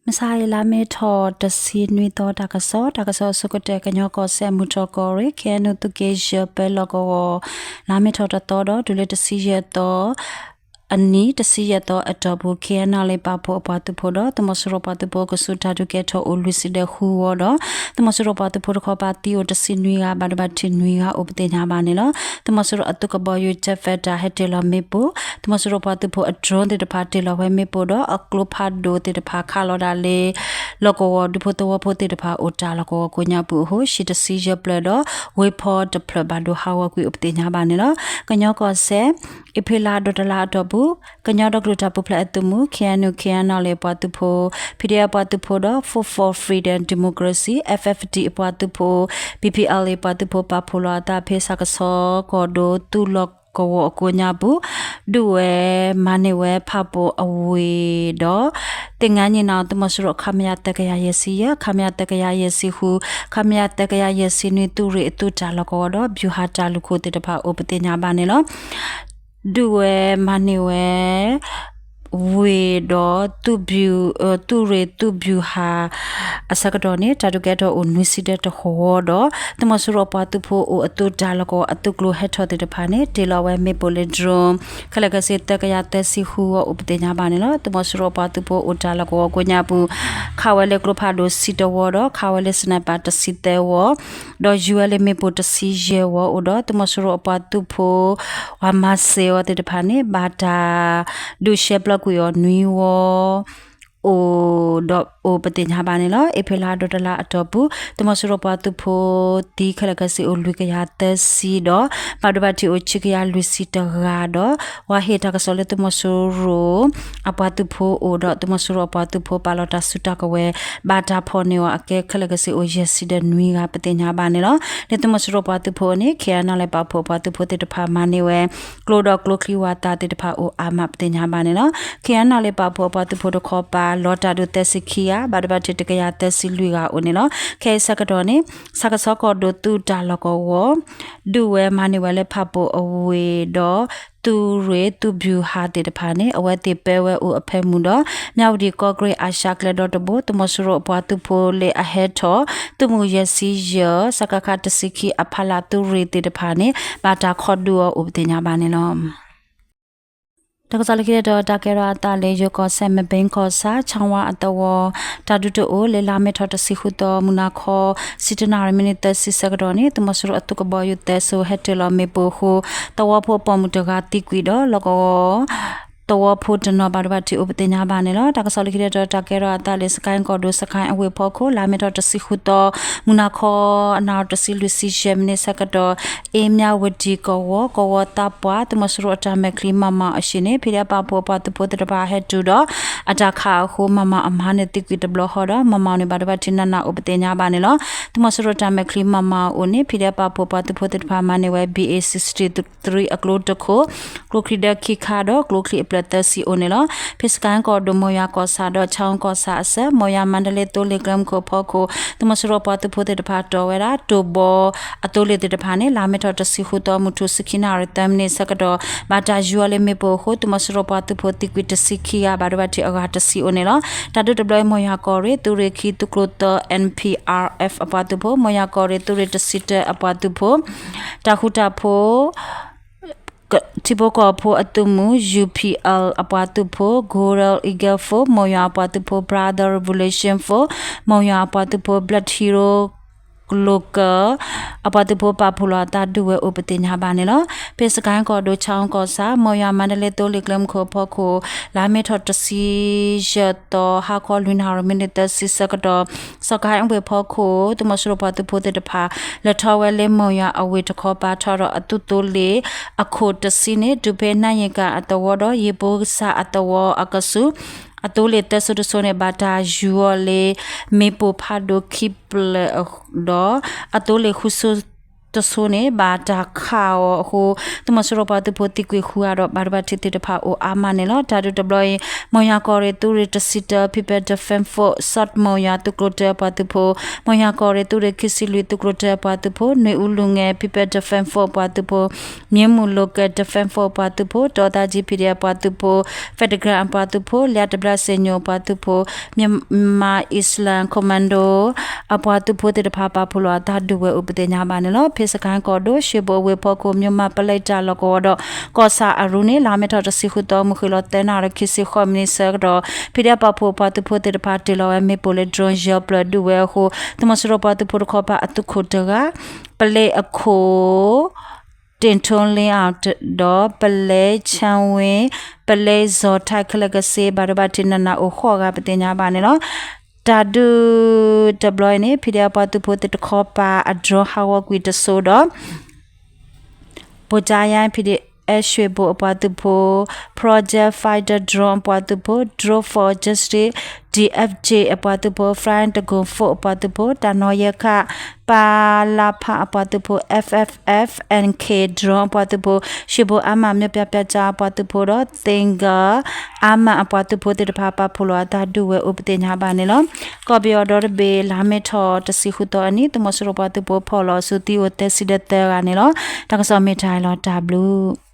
မုၢ်ဆါအံၤ လါမ့ၤထီၣ်တဆံနွံသီ တၢ်ကစီၣ်, တၢ်ကစီၣ်အဆိကတၢၢ် ကညီကီၢ်စဲၣ် မုၢ်ထီၣ်ကီၢ်ရ့ၣ် ခ့ၣ်အဲၣ်ယူၣ် သုးက့ယဲၢ် ပၢလီၢ်ကဝီၤ လါမ့ၤထီၣ်တသီဒီး တုၤလၢတဆံယဲၢ်သီ အနံၤ တဆံယဲၢ်သီအတီၢ်ပူၤ ခ့ၣ်အဲၣ်ယူၣ် ပာ်ဖှိၣ်အပှၤသုးဖိဒီး သုးမီၤစိရိၤပှၤသုးဖိ ကဆူတၢ်ဒုးကဲထီၣ်အိၣ်လွံၢ်ဆံဒီးဃုဝီဒီး သုးမီၤစိရိၤပှၤသုးဖိတခီပၤ သံအိၣ်တဆံနွံဂၤ ဘၣ်ဒိဘၣ်ထံးနွံဂၤအိၣ်ပသ့ၣ်ညါဘၣ်န့ၣ်လီၤ. သုးမီၤစိရိၤအသုးကဘီယူၤ Jet Fighter ဟဲတ့ၢ်လီၤမ့ၣ်ပိၢ်, သုးမီၤစိရိၤပှၤသုးဖိအ drone သ့ၣ်တဖၣ်တ့ၢ်လီၤဝဲမ့ၣ်ပိၢ်ဒီး အကျိဖးဒိၣ်သ့ၣ်တဖၣ်ခးလီၤဒၣ်လၢ လီၢ်ကဝီၤ ဒူဖိသဝီဖိသ့ၣ်တဖၣ်အိၣ်တၢ်လီၢ်ကဝီၤကိးညါပူၤအဃိ ဟံၣ်တဆံယဲၢ်ဖျၢၣ်ဒီး ဝ့ၢ်ဖီတဖျၢၣ်ဘၣ်ဒိဟးဂီၤကွံာ်အိၣ်ပသ့ၣ်ညါဘၣ်န့ၣ်လီၤ. ကညီကီၢ်စဲၣ် အ့ဖြ့လါဒီတလါအတီၢ်ပူၤ ကညီဒီကလုာ်တၢ်ပူၤဖျဲးအသုးမုၢ် ခ့ၣ်အဲၣ်ယူၣ် ခ့ၣ်အဲၣ်ယူၣ် အပှၤသုးဖိ, ဖံၣ်ဒဲးအပှၤသုးဖိဒီး Force for Freedom Democracy, F F D အပှၤသုးဖိ, P P L A ပှၤသုးဖိ ပာ်ဖှိၣ်လီၤအသးဖဲဆၣ်ကဆီကီၢ်ဒိၣ် သုးလီၢ်ကဝီၤအကိးညါပူၤ ဒုးဝဲမၤန့ၢ်ဝဲဖးပိာ်အဝ့ၢ်ဒီး သ့ၣ်ငါနံၣ်နီၤ သုးမီၤစိရိၤ ခမရ သၢကယၤယဲၢ်ဆံယဲၢ်, ခမရ သၢကယၤယဲၢ်ဆံဃု, ခမရ သၢကယၤယဲၢ်ဆံနွံ သုးရ့ၣ်အသုးတၢ်လီၢ်ကဝီၤဒီး ဗျူဟာတၢ်လုၢ်ခိၣ်သ့ၣ်တဖၣ်အိၣ်ပသ့ၣ်ညါဘၣ်န့ၣ်လီၤ. ဒုးဝဲမၤန့ၢ်ဝဲ ဝ့ၢ်ဒီး သုးရ့ၣ်သုးဗျူဟာ အဆၢကတီၢ်န့ၣ် တၢ်ဒုးကဲထီၣ်အိၣ်နွံဆံဒီးတဃီၤဒီး သုးမီၤစိရိၤအပှၤသုးဖိအိၣ်အသုးတၢ်လီၢ်ကဝီၤအသုးကျိၤဟဲထီၣ်သ့ၣ်တဖၣ်န့ၣ် တ့ၢ်လီၤဝဲမ့ၣ်ပိၢ်လၢ drone ခဲလၢာ်ခဲဆ့ သၢကယၤသၢဆံဃုဂီၤအိၣ်ပသ့ၣ်ညါဘၣ်န့ၣ်လီၤ. သုးမီၤစိရိၤအပှၤသုးဖိအိၣ်တၢ်လီၢ်ကဝီၤကိးညါပူၤ ခးဝဲလၢကျိဖးဒိၣ်ဆံတဝီဒီး ခးဝဲလၢ sniper တဆံသၢဝီ ဒီးယူၤဝဲလၢမ့ၣ်ပိၢ်တဆံယဲၢ်ဝီအိၣ်ဒီး သုးမီၤစိရိၤအပှၤသုးဖိ ပှၤမၤစၢၤအီၤသ့ၣ်တဖၣ်န့ၣ် ဘၣ်တၢ်ဒုးရှဲပျီကွံာ်အီၤနွံဝီ အိၣ်ဒီးအိၣ်ပသ့ၣ်ညါဘၣ်န့ၣ်လီၤ. အ့ဖြ့လါဒီတလါအတီၢ်ပူၤ သုးမီၤစိရိၤပှၤသုးဖိသံခဲလၢာ်ခဲဆ့အိၣ်လွံၢ်ကယၤသၢဆံဒီး ဘၣ်ဒိဘၣ်ထံးအိၣ်ခံကယၤလွံၢ်ဆံတဂၤဒီး ပှၤဟ့ၣ်တၢ်ကစီၣ်လၢသုးမီၤစိရိၤ အပှၤသုးဖိအိၣ်ဒီး သုးမီၤစိရိၤအပှၤသုးဖိပာ်လီၤတၢ်စုတၢ်ကဝဲၤ ဘၣ်တၢ်ဖီၣ်န့ၢ်အီၤအကဲခဲလၢာ်ခဲဆ့အိၣ်ယဲၢ်ဆံဒီးနွံဂၤပသ့ၣ်ညါဘၣ်န့ၣ်လီၤ. လၢသုးမီၤစိရိၤပှၤသုးဖိအအိၣ်န့ၣ် ခ့ၣ်အဲၣ်ယူၣ် ပာ်ဖှိၣ်အပှၤသုးဖိသ့ၣ်တဖၣ်မၤန့ၢ်ဝဲ ကျိဒီးကျိချံဝၣ်သၣ်သ့ၣ်တဖၣ်အိၣ်အါမးပသ့ၣ်ညါဘၣ်န့ၣ်လီၤ. ခ့ၣ်အဲၣ်ယူၣ် ပာ်ဖှိၣ်အပှၤသုးဖိတခီပၤ လီၤတၢ်ဒိးသၢဆံခံဂၤ ဘၣ်ဒိဘၣ်ထံးတကယၤသၢဆံလွံၢ်ဂၤအိၣ်န့ၣ်လီၤ. ခဲအံၤဆၢကတီၢ်န့ၣ် ဆၣ်ကဆီကီၢ်ဒိၣ်သုးတၢ်လီၢ်ကဝီၤ ဒုးဝဲမၤန့ၢ်ဝဲလၢဖးပိာ်အဝ့ၢ်ဒီး သုးရ့ၣ်သုးဗျူဟာသ့ၣ်တဖၣ်န့ၣ် အဝဲသ့ၣ်ပၢဝဲအိၣ်အဖၢမုၢ်ဒီး မြဝတီ ကော့ကရိတ် အာရှကျဲဒီတဘိ သုးမီၤစိရိၤအပှၤသုးဖိလၢအဟဲထီၣ် သုးမုၢ်ယဲၢ်ဆံယဲၢ် စကခ တဆံခံ အဖီလာ်သုးရ့ၣ်သ့ၣ်တဖၣ်န့ၣ် ဘၣ်တၢ်ခီဒုးအီၤအိၣ်ပသ့ၣ်ညါဘၣ်န့ၣ်လီၤ. တၢ်ကစီၣ်လၢခံတတီၤ တၢ်ကဲထီၣ်အသးလၢယိၤကီၢ်စဲၣ် မဘ့ကီၢ်ဆၣ် ဆၣ်ဝါအသဝီ တၢ်ဒုးတအိၣ် လၢလါမ့ၤထီၣ်တဆံဃုသီ မုၢ်နၤခီ ဆံတနၣ်ရံၣ်မံးနံးသၢဆံဆၢကတီၢ်န့ၣ် သုးမီၤစိရိၤအသုးကဘီယူၤသၢစိၤ ဟဲတ့ၢ်လီၤမ့ၣ်ပိၢ်အဃိ သဝီဖိပိာ်မုၣ်တဂၤသံကွံာ်ဒီး လီၢ်ကဝီၤ သဝီဖိတနီၤဘၣ်ဒိဘၣ်ထံးအိၣ်ပသ့ၣ်ညါဘၣ်န့ၣ်လီၤ. တၢ်ကစီၣ်လၢခံတတီၤ တၢ်ကဲထီၣ်အသးလၢ စကဲကီၢ်ဒိၣ် စကဲအဝ့ၢ်ဖီခိၣ် လါမ့ၤထီၣ်တဆံဃုသီ မုၢ်နၤခီ အနၣ်ရံၣ်တဆံလွံၢ်ဆံယဲၢ်မံးနံးဆၢကတီၢ် အ့မၠၣ်ဝတံၣ်ကဝီၤ ကဝီၤသးပှၢ် သုးမီၤစိရိၤအတၢ်မဲာ်ချံမၤမၤအီၤအဟံၣ်န့ၣ် ဖံးဒဲးပာ်ဖှိၣ်အပှၤသုးဖိသ့ၣ်တဖၣ်ဟဲတုၤဒီး အတၢ်ခးအဃိ မၤမၤအမါန့ၣ်သံကွံာ်တဘျီဃီဒီး မၤမၤအီၤန့ၣ် ဘၣ်ဒိဘၣ်ထံးနးနးအိၣ်ပသ့ၣ်ညါဘၣ်န့ၣ်လီၤ. သုးမီၤစိရိၤတၢ်မဲာ်ချံမၤမၤအီၤန့ၣ် ဖံးဒဲးပာ်ဖှိၣ်အပှၤသုးဖိသ့ၣ်တဖၣ်မၤန့ၢ်ဝဲ B A sixty-three အကျိတခိၣ် ကျိချံဒၢခံခါဒီး ကျိချံအဖျၢၣ်သၢဆံအိၣ်န့ၣ်လီၤ. ဖဲစကဲကီၢ်ဒိၣ် မိၢ်ယွၤကီၢ်ဆၣ်ဒီး ဆၣ်အူကီၢ်ဆၣ်အဆၢ မိၢ်ယွၤမါဒလ့သိလ့ၣ်ကျဲမုၢ်ခိၣ်အဖီခိၣ် သုးမီၤစိရိၤပှၤသုးဖိသ့ၣ်တဖၣ်တီၢ်ဝဲဒၣ် တိၢ်ဘီအသိလ့ၣ်သ့ၣ်တဖၣ်န့ၣ် လါမ့ၤထီၣ်တဆံဃုသီ မုၢ်ထူၣ်ဆံခံနၣ်ရံၣ်သၢမံးနံးဆၢကတီၢ် ဘၣ်တၢ်ယူၤအီၤလၢမ့ၣ်ပိၢ်အဃိ သုးမီၤစိရိၤပှၤသုးဖိသံကွံာ်တဆံခံဂၤ ဘၣ်ဒိဘၣ်ထံးအဂၤတဆံအိၣ်န့ၣ်လီၤ. တၢ်ဒုးတဘျီအံၤ မိၢ်ယွၤကီၢ်ရ့ၣ် သုးရ့ၣ်ခံ သုးကျိသၢ N P R F အပှၤသုးဖိ မိၢ်ယွၤကီၢ်ရ့ၣ် သုးရ့ၣ်တဆံတၢအပှၤသုးဖိ တၢ်ဃူတၢ်ဖိး ထံဖိကီၢ်ဖိအသုးမုၢ် U P L အပှၤသုးဖိ Golden Eagle Force မိၢ်ယွၤအပှၤသုးဖိ Brother Revolution Force မိၢ်ယွၤအပှၤသုးဖိ Black Hero Local အပှၤသုးဖိပာ်ဖှိၣ်လီၤအသးဒုးဝဲအိၣ်ပသ့ၣ်ညါဘၣ်န့ၣ်လီၤ. ဖဲစကဲကီၢ်ဒိၣ် ဆၣ်အူကီၢ်ဆၣ် မိၢ်ယွၤမါဒလ့သိလ့ၣ်ကျဲမုၢ်ခိၣ်အဖီခိၣ် လါမ့ၤထီၣ်တဆံယဲၢ်သီ ဟါခီလွံၢ်နၣ်ရံၣ်မံးနံးသၢဆံဆၢကတီၢ် စကဲအဝ့ၢ်ဖီခိၣ် သုးမီၤစိရိၤပှၤသုးဖိသ့ၣ်တဖၣ် လဲၤထီၣ်ဝဲလၢမိၢ်ယွၤအဝ့ၢ်တခီပၤ ထီၣ်ဒီးအသုးသိလ့ၣ်အခိၣ်တဆံန့ၣ် တုၤဖဲနၢ်ယံၤကၣ်အသဝီဒီး ယ့ၣ်ဘိကစၢ်အသဝီအကဆူး အသိလ့ၣ်သၢစိၤတစိၤန့ၣ် ဘၣ်တၢ်ယူၤအီၤလၢ မ့ၣ်ပိၢ်ဖးဒိၣ်ခံဖျၢၣ်ဒီး အသိလ့ၣ်ဃုစိၤ တဆိန့ၣ် ဘၣ်တၢ်ခးအီၤအဃိ သုးမီၤစိရိၤပှၤသုးဖိသံကွံာ်ဃုဂၤဒီး ဘၣ်ဒိဘၣ်ထံးသ့ၣ်တဖၣ်အိၣ်အါမးန့ၣ်လီၤ. တၢ်ဒုးတဘျီအံၤ မိၢ်ယွၤကီၢ်ရ့ၣ်သုးရ့ၣ်တဆံတၢ People Defense Force စီၣ်မိၢ်ယွၤသုးကျိၤတၢအပှၤသုးဖိ, မိၢ်ယွၤကီၢ်ရ့ၣ်သုးရ့ၣ်ခံဆံလွံၢ်သုးကျိၤတၢအပှၤသုးဖိ, နွေဦးလူငယ် People Defense Force အပှၤသုးဖိ, မြင်းမူ Local Defense Force အပှၤသုးဖိ, တောသားကြီး ဖီဒဲ အပှၤသုးဖိ, Federal အပှၤသုးဖိ, လျာ်တဘျၣ်စ့ညိၣ်အပှၤသုးဖိ, Myanmar Island Commando အပှၤသုးဖိသ့ၣ်တဖၣ် ပာ်ဖှိၣ်လီၤအသးဒုးဝဲအိၣ်ပသ့ၣ်ညါဘၣ်န့ၣ်လီၤ. ဖဲစကဲၣ်ကီၢ်ဒိၣ် ရှ့ဘိၣ်အဝ့ၢ်ဖီခိၣ် မိၢ်မၢ်ပလဲတၢ်လီၢ်ကဝီၤဒီး ကီၢ်ဆၣ်အရူန့ၣ် လါမ့ၤထီၣ်တဆံဃုသီ မုၢ်ဃ့ၢ်လီၤသၢနၣ်ရံၣ်ခံဆံဃိးမံးနံးဆၢကတီၢ် ဖံးဒဲးပာ်ဖှိၣ်အပှၤသုးဖိသ့ၣ်တဖၣ် တ့ၢ်လီၤဝဲမ့ၣ်ပိၢ်လၢ drone ယီၤပျၢၤဒုးဝဲအဃိ သုးမီၤစိရိၤပှၤသုးဖိတခီပၤအသုးခိၣ်တဂၤ ပလဲအခိၣ် တင်ထွန်းလင်းအောင် ဒီး ပလဲဆန်းဝင်း, ပလဲဇော်ထိုက် ခဲလၢာ်ကဆ့ ဘၣ်ဒိဘၣ်ထံးနးနးအိၣ်ဃိးဂၤပသ့ၣ်ညါဘၣ်န့ၣ်လီၤ. တၢ်ဒုးတဘျီအံၤန့ၣ် ဖံးဒဲးပှၤသုးဖိသ့ၣ်တခီပၤအ drone ဟးဂီၤကွံာ်တစိၤဒီး ဗိုလ်ချုပ်ရမ်း ဖံးဒဲး ရွှ့ၣ်ဘိၣ်အပှၤသုးဖိ, Project Fighter Drone အပှၤသုးဖိ, Drone for Justice, D F J အပှၤသုးဖိ, Flying Dragon Force အပှၤသုးဖိ, တၢ်နီၣ်ယဲၢ်ခး ပလဖ အပှၤသုးဖိ, F F F N K Drone အပှၤသုးဖိ, ရွှ့ၣ်ဘိၣ်အါမး မျိုးပြပြကျား အပှၤသုးဖိဒီး သင်္ကန်း အါမး အပှၤသုးဖိသ့ၣ်တဖၣ် ပာ်ဖှိၣ်လီၤအသးဒုးဝဲအိၣ်ပသ့ၣ်ညါဘၣ်န့ၣ်လီၤ. ကီၢ်ပယီၤဒီတဘ့ၣ် လါမ့ၤထီၣ်တဆံဃုသီအနံၤ သုးမီၤစိရိၤပှၤသုးဖိ ဖီၣ်လီၤအစုသံအိၣ်သၢဆံဒီးသၢဂၤန့ၣ်လီၤ. တၢ်ကစီၣ်မ့ၢ်တၢ်အံၤလီၤ. တၢ်ဘျုး